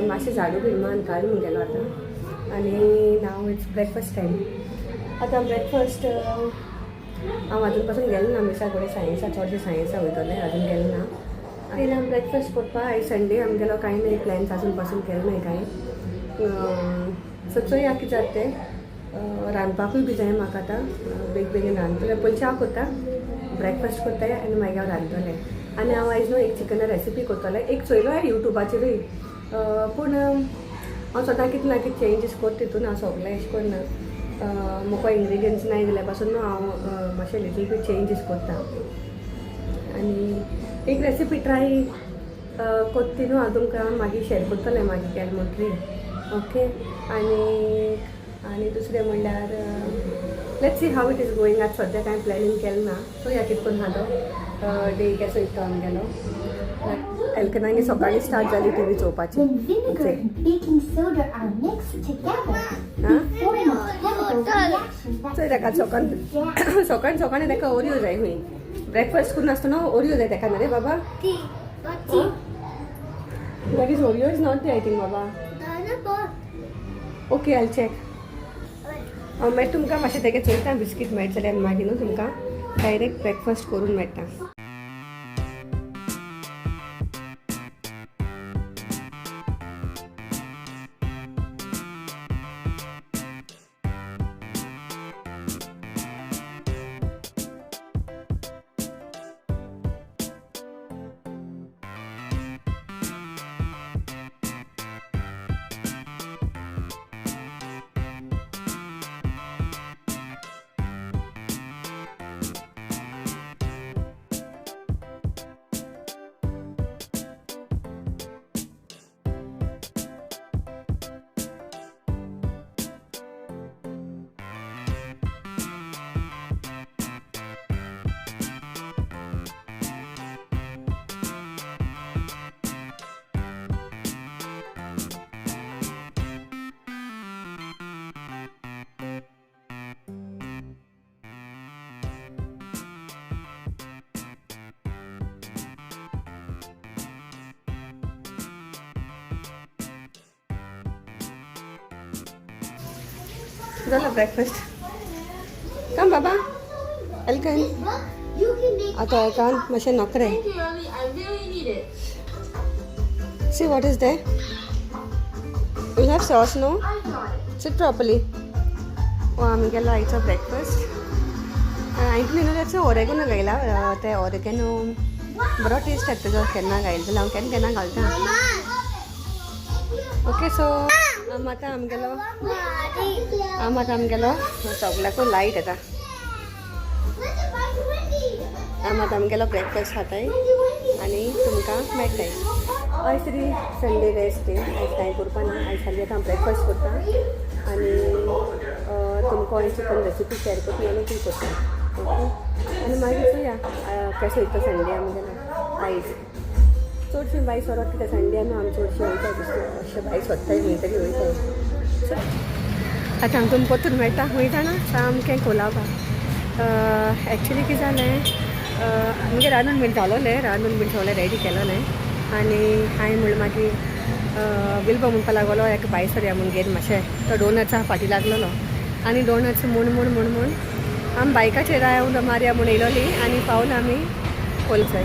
आनी मातशें झाडू बीन मान काड गेलो आतां. आनी नाव it's breakfast time. आतां ब्रेकफास्ट हांव आजून पासून गेलें ना मिसा कडेन. सायन्सा चडशें सायन्सा वयतलें, अजून गेलें ना. आनी हांव ब्रेकफास्ट करपा. आयज संडे, आमगेलो कांय नाही प्लॅन्स, अजून पासून केलें नाय कांय. सो चोया कितें जाता तें. रांदपाकूय बी जाय म्हाका आतां. बेग बेगीन रांदतलें. पयलीं च्या करता, ब्रेकफास्ट करताय आनी मागीर हांव रांदतलें. आनी हांव आयज न्हू एक चिकना रेसिपी करतलें. एक चोयलो हांवें युट्यूबाचेरूय, पूण हांव सदां कितें ना कितें चेंजीस करता तितून. हांव सगळें अशें करून म्हाका इंग्रिडियंट्स नाय जाल्यार पासून न्हू हांव मातशें लिटल बीट चेंजीस करता. आनी एक रेसिपी ट्राय करता न्हू हांव तुमकां मागीर शेअर करतलें मागीर केलें म्हणटरी. ओके. आनी आनी दुसरें म्हणल्यार let's see how it is going. आतां सद्या कांय प्लॅनिंग केलें ना. चोया कितें करून आहा तो डे केसो वयता आमगेलो. एल्कनांगे सकाळीं स्टार्ट जाली टी व्ही चोवपाची. When vinegar and baking soda are mixed together, Huh? they form a chemical reaction that चोय ताका सकाळ produces gas. सकाळ सकाळी ताका ओरियो जाय खंय. ब्रेकफास्ट करून आसतना ओरियो जाय ताका. न्ही बाबा? That is Oreo is not I think Baba. Okay, I check. हांव मागीर तुमकां मातशें तेगे चोयता, बिस्कीट मेळटले जाल्यार आनी मागीर न्हू तुमकां डायरेक्ट ब्रेकफास्ट करून मेळटा. जालो ब्रेकफास्ट. कम बाबा एल्कन. You can make आतां एकान मातशें नखरे. Thank you, Mommy. I really need it. See what is there. You have sauce, no? I got it. Sit properly. ओ आमी गेलो आयचो ब्रेकफास्ट. हांवें न्हू त्याचो ओरेगनो घायला. ते ओरेगनो बरो टेस्ट येता तेजो. केन्ना घायल जाल्यार हांव केन्ना केन्ना घालता. ओके, सो आम आतां आमगेलो, आम आतां आमगेलो सगल्याकूय लायट येता. आम आतां आमगेलो ब्रेकफास्ट खाताय आनी तुमकां मेळटाय. आयज तरी संडे रेस्ट डे. आयज कांय करपा ना. आयज खाली आतां ब्रेकफास्ट करता आनी तुमकां चिकन रेसिपी शेअर करता आनी ती करता. ओके, आनी मागीर चोया केसो वयता संडे आमगेलो. आयज चडशीं बाय सोरत कित्याक संडे न्हू, आमी चडशीं वयता दिसता अशें भायर सोदताय, खंय तरी वयताय. सो आतां हांव तुमकां परतून मेळटा. खंय जाणा? सामकें कोलाबा. एक्चुली कितें जालें, आमगेर रांदून बीन जालोलें, रांदून बीन सगळें रेडी केलोलें. आनी हांवें म्हणलें मागीर विल्बो म्हणपा लागलो एका भायर सरया म्हूण घेवन मातशें. तो डोनट्सा फाटी लागलेलो आनी डोनट्स म्हूण म्हूण म्हूण म्हूण आमी बायकाचेर रावंड मारया म्हूण येयलोली आनी पावला आमी कोलसय.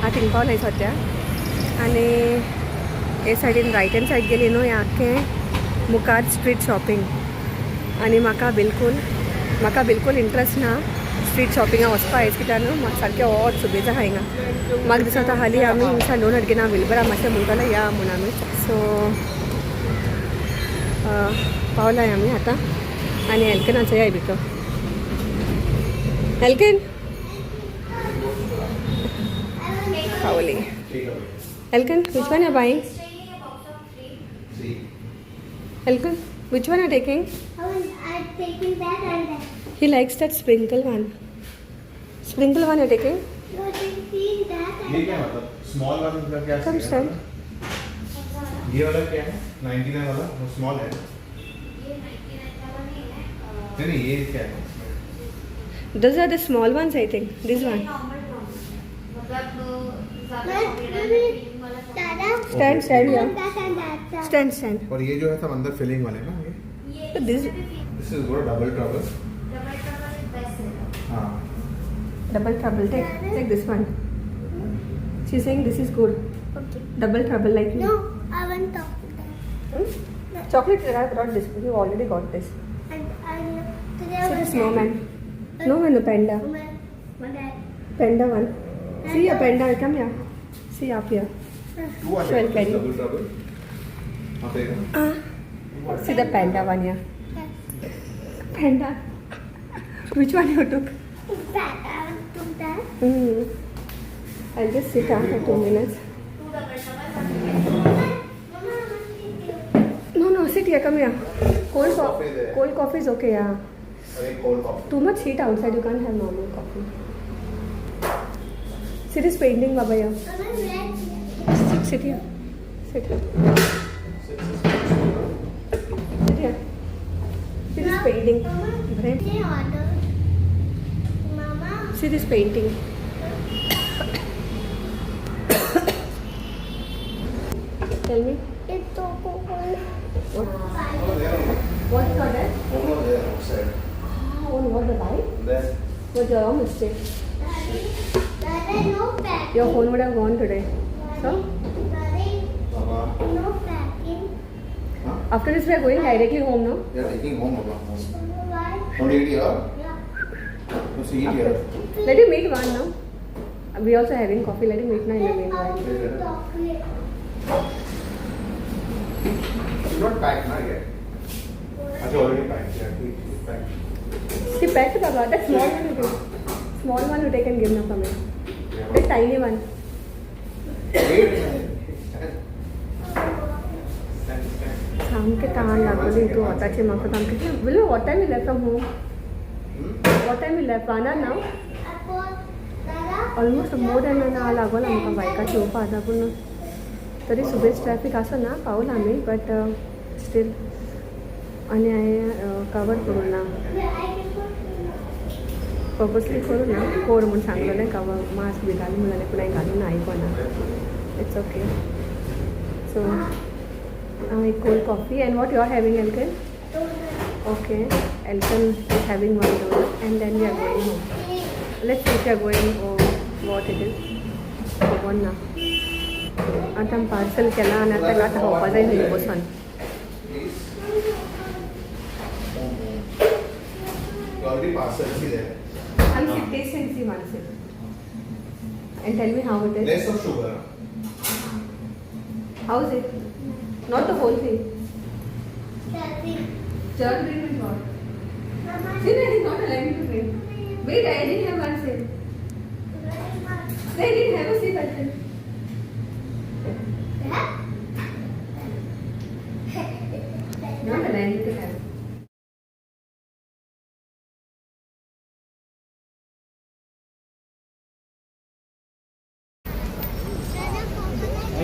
आतां थिंग पावलाय सद्या. आनी हे सायडीन रायट हँड सायड गेली न्हू, हें आख्खें मुखार स्ट्रीट शॉपिंग. आनी म्हाका बिलकूल इंट्रस्ट ना स्ट्रीट शॉपिंगा वचपा आयज, कित्याक न्हू म्हाका सारकें वोत सुबेज आहा हिंगा. म्हाका दिसता हालीं आमी हिंगसान डोनट घेना. विलबरा मातशें म्हणटलें या म्हूण आमी. सो पावलाय आमी आतां आनी एल्कना चोयाय भितर. एल्कन पावली. Elkan, which one you buying? Elkan, which one are taking? I'm taking that and that. He likes that sprinkle one. Sprinkle one you're taking? You're taking that ये and क्या मतलब स्मॉल वन का क्या Come scene है? Stand. ये वाला क्या है? 99 वाला वो स्मॉल है. नहीं नहीं, ये क्या है इसमें? Those are the small ones, I think. This one. Dada. Stand, stand here. That and that. Stand, stand. और ये जो है सब अंदर फिलिंग वाले ना ये. This This is good, double trouble. हाँ. Double trouble. Take this one. She's saying this is good. Okay. Double trouble like me. No, I want chocolate. Hmm? Chocolate, I have got this. You already got this. And today I See the want snowman. Snowman, the panda. My Panda one. See a panda. Come here. See up here. Two are Well, carry. Double trouble. हाँ देखो. See the panda one here. Panda. Which one you took? That I want to that. I'll just sit down for 2 minutes. Mama, I want to No, no, sit here. Come here. Cold, Cold coffee there. Cold coffee is okay, yeah. और एक cold coffee. Too much heat outside. You can't have normal coffee. See this painting, Baba here. Mama, red. Sit, sit here. Sit here. Sit here. See this painting. Mama, Right? they order. Mama, See this painting. Tell me. it's so cool. What? What is order? Phone was there outside. Ah, on what the bike? There. Was your mistake. Daddy, Daddy, no packing. Your phone would have gone today. So Daddy, Baba. no packing. हाँ? After this we are going directly home, no? We are taking home, Baba. Home. Why? Want to eat here? Yeah. To see eat here. Let him eat one now. We also having coffee. Let him eat now in the Then I meanwhile. want chocolate. It's not packed, na yet. अच्छा already packed. Yeah, it's packed. See, packed, Baba. That small one you take. Small one you take and give now for me. Yeah. The tiny one. Wait. Stand. Stand, stand. सामके ताण लागली तूं वताची म्हाका सामकें will what time you left from home? Hmm? What time you left? 1 hour now? Apple, Dada. Almost more than an hour लागलो आमकां बायकाक येवपा आतां पूण तरी सुबेज ट्रॅफिक आसा ना पावला आमी बट स्टील आनी हांवें कवर करूं ना Yeah, I can put. Purposely करूं ना कोर म्हूण सांगलेलें कवर मास्क बी घाल म्हणलेलें पूण हांवें घालूं ना आयकोना. It's okay. सो हांव एक cold coffee and what you are having, Elkan? Donut. Okay, Elkan is having one donut and then we are going home. Let's see if we are going or what it is. खबर ना. आतां आमी parcel केलां आनी आतां आतां खावपा जाय थंय बसून. Please. Home, home. You already parcel. See there. I'm sit, taste and see one sip. And tell me how it is. Less of sugar. How is it? Not the whole thing. Daddy. Churn drink is what? Mama. See, that is not allowing me to drink. Wait, I didn't have one sip. They didn't have a sip, I think. Not allowing me to have.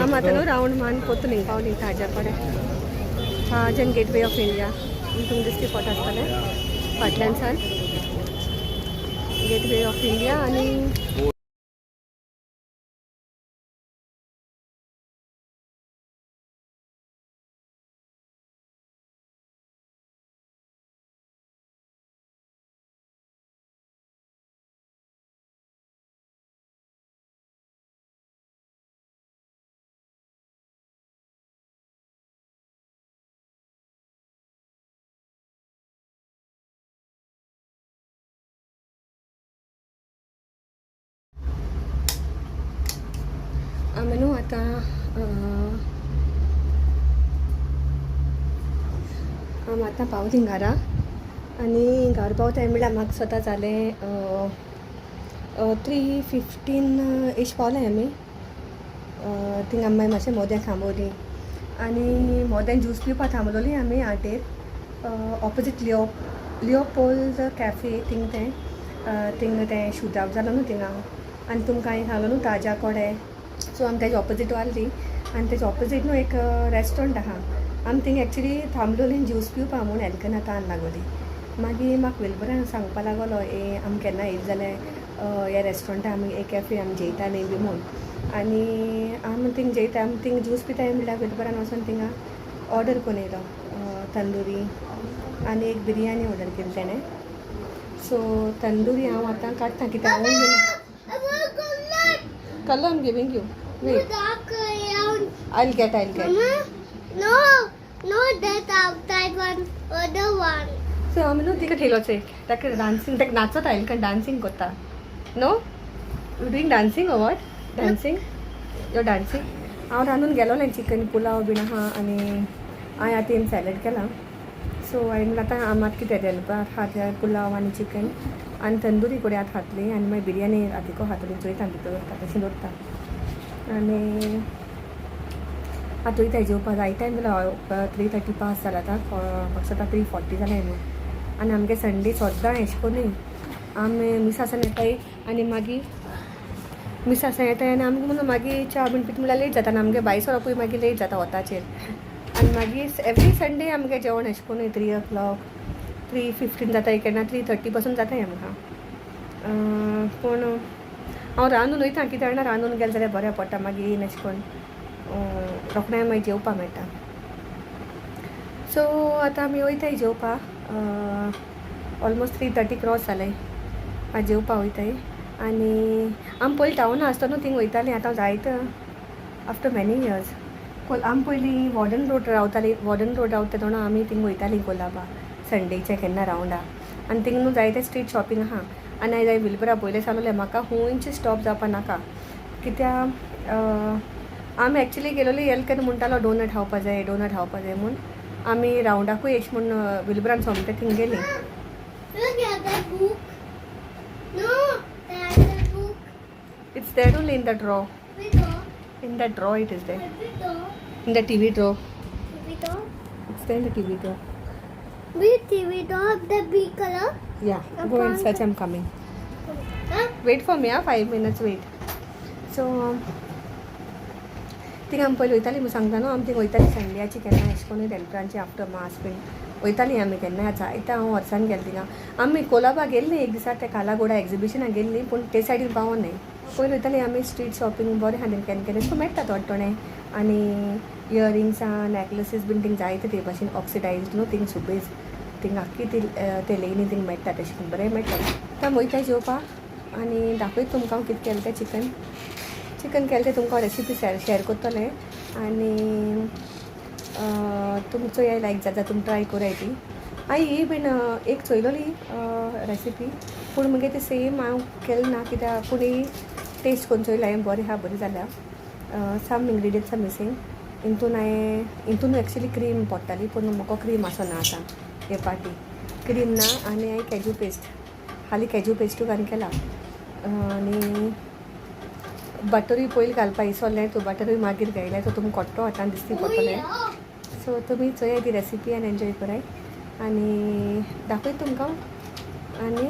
आम आतां न्हू round मान पोरतून हिंगा पावली ताज्या कडेन ताज आनी गेटवे ऑफ इंडिया तुमकां दिसती पडटा आसतलें फाटल्यान सान गेटवे ऑफ इंडिया आनी आमी न्हू आतां आमी आतां पावलीं घरा आनी घर पावताय म्हणल्यार म्हाका स्वता जालें 3:15 एश पावले आमी. थिंगा आमी मागीर मातशें मोदें थांबवली आनी मोदें ज्यूस पिवपा थांबलोली आमी आटेर ऑपोजीट लिओपोल्ड कॅफे थिंग तें थिंग तें शूट आवट जालो न्हू थिंगा आनी तुमकां हांवें सांगलो न्हू ताज्या कोडे. सो आमी तेजे ऑपोजीट वारली आनी तेजे ऑपोजीट न्हू एक रेस्टोरंट आहा. आमी थिंग एक्चुली थांबलोली ज्यूस पिवपा म्हूण एल्कन तान लागोली. मागीर म्हाका विलबरान सांगपा लागलो ए आमी केन्ना येयले जाल्यार ह्या रेस्टोरंटा आमी एक कॅफे आमी जेयतालीं बी म्हूण आनी आमी थिंग जेयता आमी थिंग ज्यूस पिताय म्हणल्यार विलबरान वचोन थिंगा ऑर्डर करून येयलो तंदुरी आनी एक बिरयानी ऑर्डर केली तेणें. सो तंदुरी हांव आतां काडटा कित्याक हांवूय colour I'm giving you. Wait, I'll get. No, no, that outside one, other one. So आमी न्हू तिका ठेयलोच ताका डान्सिंग, ताका नाचत आयल कारण डान्सिंग करता. No, you doing dancing or what? Dancing, you dancing. हांव रांदून गेलोलें चिकन पुलाव बीन आहा आनी हांवें आतां येवन सॅलड केलां. सो हांवें आतां आमी आतां कितें दनपार खातल्या पुलाव आनी चिकन आनी तंदुरी कडेन आतां खातली आनी मागीर बिरयानी रातीको खातली. चोयता भितर तशें दवरता आनी आतां वयता जेवपा. जाय टायम जालो, 3:30 पास जाला आतां. म्हाका आतां 3:40 जालें न्हू. आनी आमगे संडे सद्दां एशें कोन्नूय आमी मिसासान येताय आनी मागीर मिसासान येताय आनी आमकां म्हणून मागीर च्या बीन पिता म्हणल्यार लेट जाता आनी आमगे भायर सरपूय मागीर लेट जाता वताचेर. आनी मागीर एवरी संडे आमगे जेवण एशें कोन्नूय 3 o'clock, 3:15 जाता, केन्ना 3:30 पासून जाताय आमकां. पूण हांव रांदून वयता कित्याक जाणा, रांदून गेलें जाल्यार बरें पडटा. मागीर येयन एशें कोन्न रोखडें मागीर जेवपा मेळटा. सो आतां आमी वयताय जेवपा. ऑलमोस्ट 3:30 क्रॉस जालें. आतां जेवपा वयताय. आनी आमी पयलीं टावन आसतना न्हू थिंग वयतालीं. आतां जायत आफ्टर मॅनी इयर्स. आमी पयलीं वॉर्डन रोड रावतालीं. वॉर्डन रोड रावता तेन्ना आमी थिंग वयतालीं कोलाबा संडेचे केन्ना रावंडा. आनी थिंग न्हू जायते स्ट्रीट शॉपिंग आहा. आनी हांवें विलबरा पयलें सांगलें म्हाका खुंयच स्टॉप जावपा नाका कित्या आमी एक्चुली गेलोली एल्केन म्हणटालो डोनट खावपा जाय, डोनट खावपा जाय म्हूण. आमी रावंडाकूय एश म्हूण विलबरान सोमते थिंग गेलीं. Look at the book. No, that's the book. It's there only in the drawer. We go. In the drawer it is there. We go. In the TV drawer. We go. It's there in the TV drawer. We TV door, the big color. Yeah, go and search. I'm coming. Huh? Wait for me, ah, 5 minutes, wait. So, thing आमी पयलीं वयतालीं म्हूण सांगता न्हू. आमी thing वयतालीं संड्याची केन्ना एशें कोन्नूय दनपरांची आफ्टर मास बीन वयतालीं आमी केन्नाय. जायते हांव वर्सान गेलें थिंगा. आमी कोलाबा गेल्लीं एक दिसा, ते कालागोडा एग्जिबिशनाक गेल्लीं, पूण ते सायडीन पावो न्हय. पयलीं वयतालीं आमी. स्ट्रीट शॉपिंग बरें आहा केन्ना केन्ना एशें कोन्न मेळटा थोडे थोडे. आनी इयरिंग्सां, नॅकलेसीस बीन थिंग जायते ते भाशेन ऑक्सिडायज न्हू थिंग सुबेज थिंग आख्खी ती ते लेनी थिंग मेळटा, तशें करून बरें मेळटा. आतां वयता जेवपाक आनी दाखयता तुमकां हांव कितें केलें तें. चिकन, चिकन केलें तें तुमकां रेसिपी शेअर करतलें. आनी तुमचो हे लायक जाता, तुमी ट्राय कराय ती. हांवें ही बीन एक चोयलोली रेसिपी, पूण मुगे ती सेम हांव केलें ना कित्याक पूण ही टेस्ट करून चोयली हांवें, बरें आहा, बरी जाल्या. सम इंग्रिडियंट्स are missing हितून. हांवें हितून एक्चुली क्रीम पडटाली, पूण म्हाका क्रीम आसना आतां. हे पाटी क्रीम ना आनी हांवें कॅजू पेस्ट हाली, कॅजू पेस्टूय घालून केला. आनी बटरूय पयलीं घालपा इसोल्लें तूं, बटरूय मागीर घायलें. सो तुमकां कोट्टो हातान दिसती पडटलें. सो तुमी चोयाय ती रेसिपी आनी एन्जॉय कराय आनी दाखयता तुमकां. आनी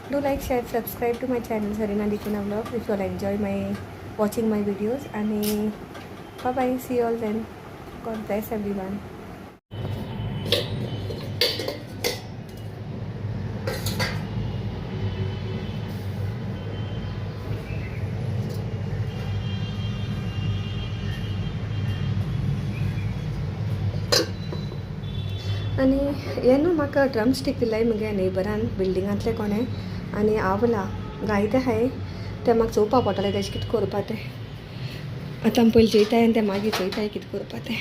do like, share, subscribe to my channel, Sarina D'Cunha Vlog, if you all enjoy my watching my videos. आनी bye bye, see all then. God bless everyone. आनी हें न्हू म्हाका ड्रम स्टीक दिलाय मुगे नेबरान बिल्डिंगांतले कोणें. आनी आवला गायते आहाय तें म्हाका चोवपा पडटलें तेजें कितें करपा तें. आतां आमी पयलीं चोयताय आनी तें मागीर चोयताय कितें करपा तें.